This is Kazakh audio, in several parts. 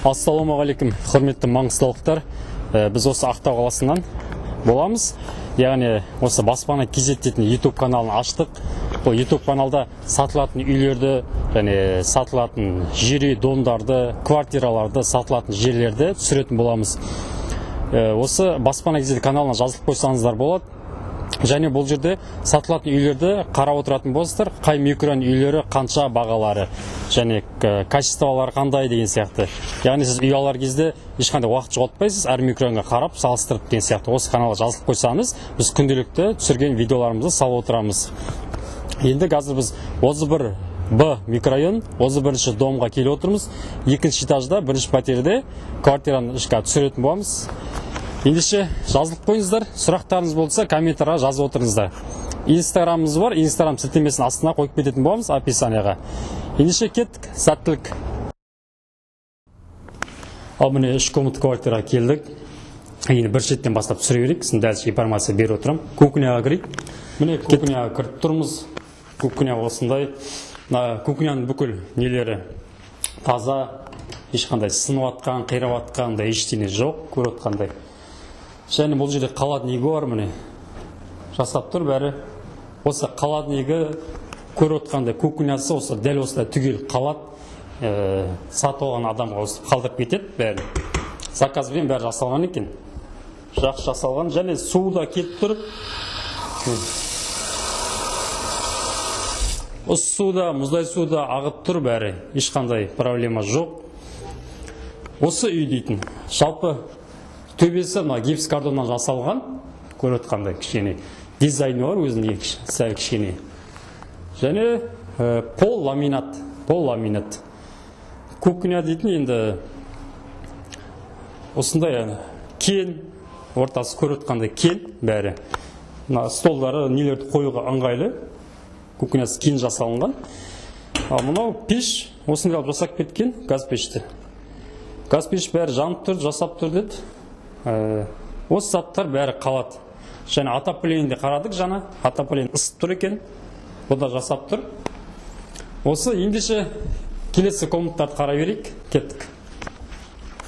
Ассалаумағалейкум, құрметті маңғыстаулықтар. Біз осы Ақтау қаласынан боламыз. Яғни осы Баспана KZ дейтін YouTube каналын аштық. Бұл YouTube каналда сатылатын үйлерді және сатылатын жер үй, домдарды, квартираларды, сатылатын жерлерді түсіретін боламыз. Осы Баспана KZ каналына жазылып қойсаңыздар болады. Және бұл жерде сатылатын үйлерді қарап отыратын болсыздар, қай микрорайон үйлері қанша бағалары және качестволары қандай деген сияқты. Яғни сіз үй алар кезде ешқандай уақыт жоғалтпайсыз, әр микрорайонға қарап салыстырып деген сияқты. Осы каналға жазылып қойсаңыз, біз күнделікті түсірген видеоларымызды салып отырамыз. Енді қазір біз 31 Б микрорайон, 31-ші домға келіп отырмыз. Екінші этажда, бірінші пәтерде квартираны ішке түсіретін боламыз. Ендеше жазылып қойыңыздар, сұрақтарыңыз болса комментарияға жазып отырыңыздар. Инстаграмымыз бар, Инстаграм сілтемесін астына қойып кететін боламыз описанияға. Ендеше кеттік, сәттілік. Ал міне үш комнат квартираға келдік. Енді бір шеттен бастап түсіре берейік, сосын дальше информация беріп отырамын. Кухняға кірейік. Міне кухняға кіріп тұрмыз. Кухня осындай. Мына кухняның бүкіл нелері таза, ешқандай сынып атқан, қирап атқан да ештеңе жоқ, көріп отқандай. Және бұл жерде холодильнигі бар, міне жасап тұр бәрі. Осы холодильнигі көріп отқандай кухнясы осы дәл осылай түгел қалады. Сатып алған адамға осы қалдырып кетеді бәрі. Заказбен бәрі жасалған екен. Жақсы жасалған. Және су да келіп тұр. Осы су да, мұздай су да ағып тұр бәрі. Ешқандай проблема жоқ. Осы үй дейтін. Жалпы төбесі мына гипс картоннан жасалған, көріп отқандай кішкене дизайны бар өзінің сәл кішкене. Және пол ламинат, пол ламинат. Кухня дейтін енді осындай кең, ортасы көріп отқандай кең бәрі. Мына столдары, нелерді қоюға ыңғайлы. Кухнясы кең жасалынған. Ал мынау пеш осындай алып жасап кеткен, газ пешті. Газ пеш бәрі жанып тұр, жасап тұр деді. Осы заттар бәрі қалады. Және отоплениені қарадық жаңа, отопление ысып тұр екен, бұл да жасап тұр. Осы ендеше келесі комнаттарды қарай берейік, кеттік.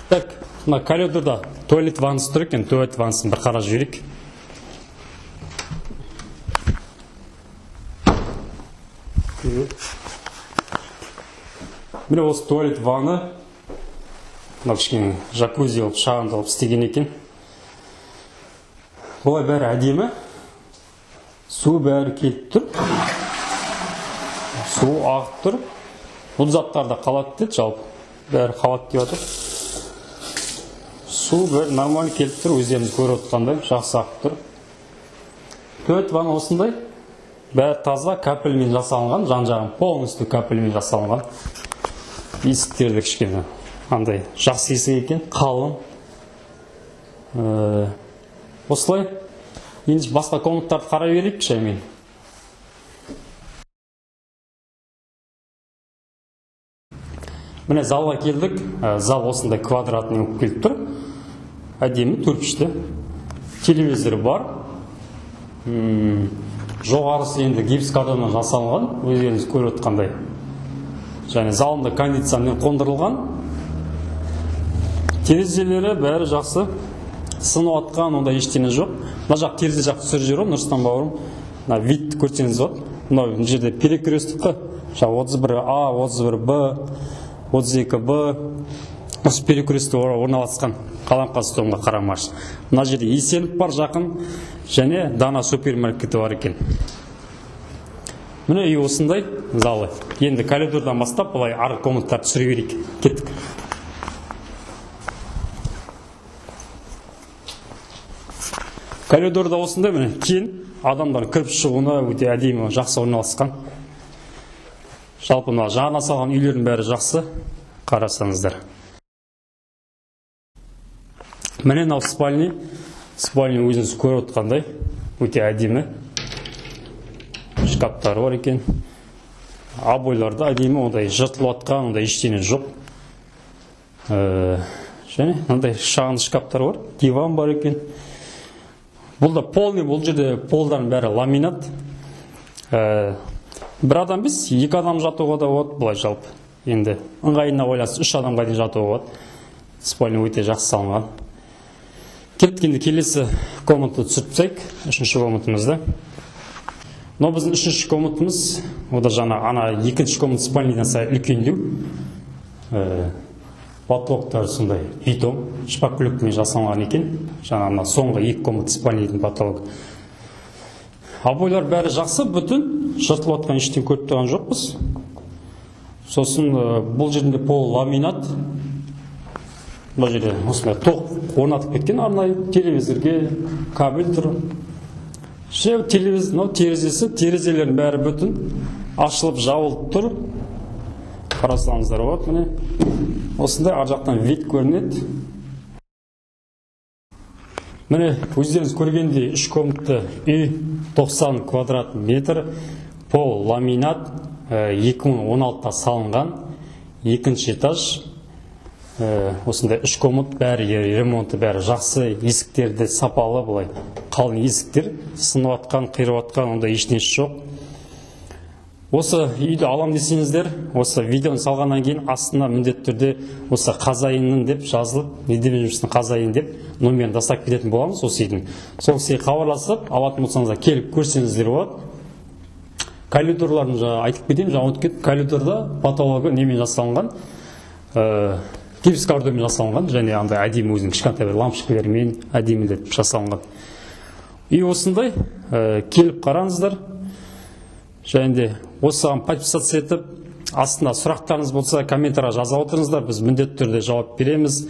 Так, мына коридорда туалет ваннасы тұр екен, туалет ваннасын бір қарап жіберейік. Міне осы туалет ванны. Мына кішкене джакузи қылып, шағын қылып істеген екен. Бұлай бәрі әдемі. Су бәрі келіп тұр. Су ағып тұр. Бұл заттар да қалады деді жалпы. Бәрі қалады деп жатыр. Су бәрі нормально келіп тұр, өздеріңіз көріп отқандай, жақсы ағып тұр. Туалет ванна осындай. Бәрі таза, капельмен жасалынған, жан-жағын полностью капельмен жасалынған. Есіктері де кішкене андай жақсы есік екен, қалың. Осылай. Енді басқа комнаттарды қарай берейік шаймен. Міне залға келдік. Зал осындай квадратный болып келіп тұр. Әдемі, төртбұрышты. Телевизор бар. Жоғарысы енді гипс картоннан жасалынған, өздеріңіз көріп отқандай. Және залында кондиционер қондырылған. Терезелері бәрі жақсы, сынып атқан ондай ештеңе жоқ. Мына жақ терезе жақ түсіріп жіберіп, Нұрсұлтан бауырым, мына вид көрсеңіз болады. Мынау мына жерде перекресток қой. Жаңа 31 А, 31 Б, 32 Б. Осы перекресток орналасқан Қаламқас домға қарамақшы. Мына жерде Есенов бар жақын, және Дана супермаркеті бар екен. Міне үй осындай залы. Енді коридордан бастап былай арғы комнаттарды түсіре берейік. Кеттік. Коридорда осындай міне кең, адамдар кіріп шығуына өте әдемі, жақсы орналасқан. Жалпы мына жаңа салған үйлердің бәрі жақсы, қарасаңыздар. Міне мынау спальный, спальный өзіңіз көріп отқандай, өте әдемі. Шкафтары бар екен. Обойлар да әдемі, ондай жыртылып атқан, ондай ештеңе жоқ. Және мынандай шағын шкафтар бар, диван бар екен. Бұл да полный, бұл жерде полдардың бәрі ламинат. Бір адам емес, екі адам жатуға да болады былай жалпы. Енді ыңғайына ойланса, үш адамға дейін жатуға болады. Спальня өте жақсы салынған. Кеттік енді келесі комнатаны түсіріп тастайық, үшінші комнатамызды. Мынау біздің үшінші комнатамыз. О да жаңа ана екінші комнат спальныйдан сәл үлкендеу. Потолоктары сондай бетон, шпаклевкамен жасалған екен. Жаңа ана соңғы екі комнат спальныйдың потологы. Обойлар бәрі жақсы, бүтін, жыртылып жатқан ештеңе көріп тұрған жоқпыз. Сосын бұл жерінде пол ламинат. Бұл жерде осындай тоқ орнатып кеткен арнайы телевизорге кабель тұр. Телевизор, мынау терезесі, терезелердің бәрі бүтін, ашылып жабылып тұр. Қарасаңыздар болады, міне. Осындай ар жақтан вид көрінеді. Міне, өздеріңіз көргендей, үш комнатты үй, 90 квадрат метр, пол ламинат, 2016-та салынған, екінші этаж. Осындай үш комнат, бәрі ремонты, бәрі жақсы, есіктерді сапалы, былай қалың есіктер, сынып атқан, қирап атқан, ондай ештеңесі жоқ. Осы үйді алам десеңіздер, осы видеоны салғаннан кейін астына міндетті түрде осы қазайынның деп жазылып, недвижимостьтің қазайын деп номерін тастап кететін боламыз осы үйдің. Сол кісіге хабарласып, алатын болсаңыздар келіп көрсеңіздер болады. Коридорларын жаңа айтып кетейін, жаңа өтіп кеттім. Коридорда потологы немен жасалынған? Гипсокартонмен жасалынған және андай әдемі өзінің кішкентай бір лампочкалармен әдемілетіп жасалынған. Үй осындай, келіп қараңыздар. Және де осыған подписаться етіп, астына сұрақтарыңыз болса комментарий жаза отырыңыздар, біз міндетті түрде жауап береміз.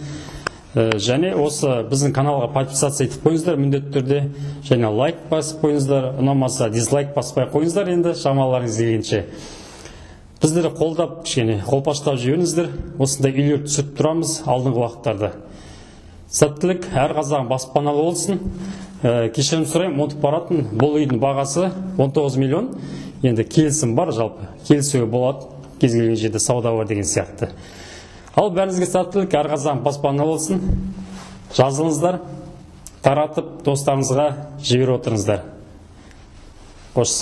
Және осы біздің каналға подписаться етіп қойыңыздар міндетті түрде, және лайк басып қойыңыздар, ұнамаса дизлайк баспай қойыңыздар енді шамаларыңыз келгенше. Біздерді қолдап, кішкене қолпаштап жіберіңіздер. Осындай үйлер түсіріп тұрамыз алдыңғы уақыттарда. Сәттілік, әр қазағың баспаналы болсын. Кешірім сұраймын, ұмытып баратын. Бұл үйдің бағасы 19 миллион. Енді келісім бар, жалпы келісуге болады, кез келген жерде сауда бар деген сияқты. Ал бәріңізге сәттілік, әр қазағың баспаналы болсын. Жазылыңыздар, таратып достарыңызға жіберіп отырыңыздар. Қош сау.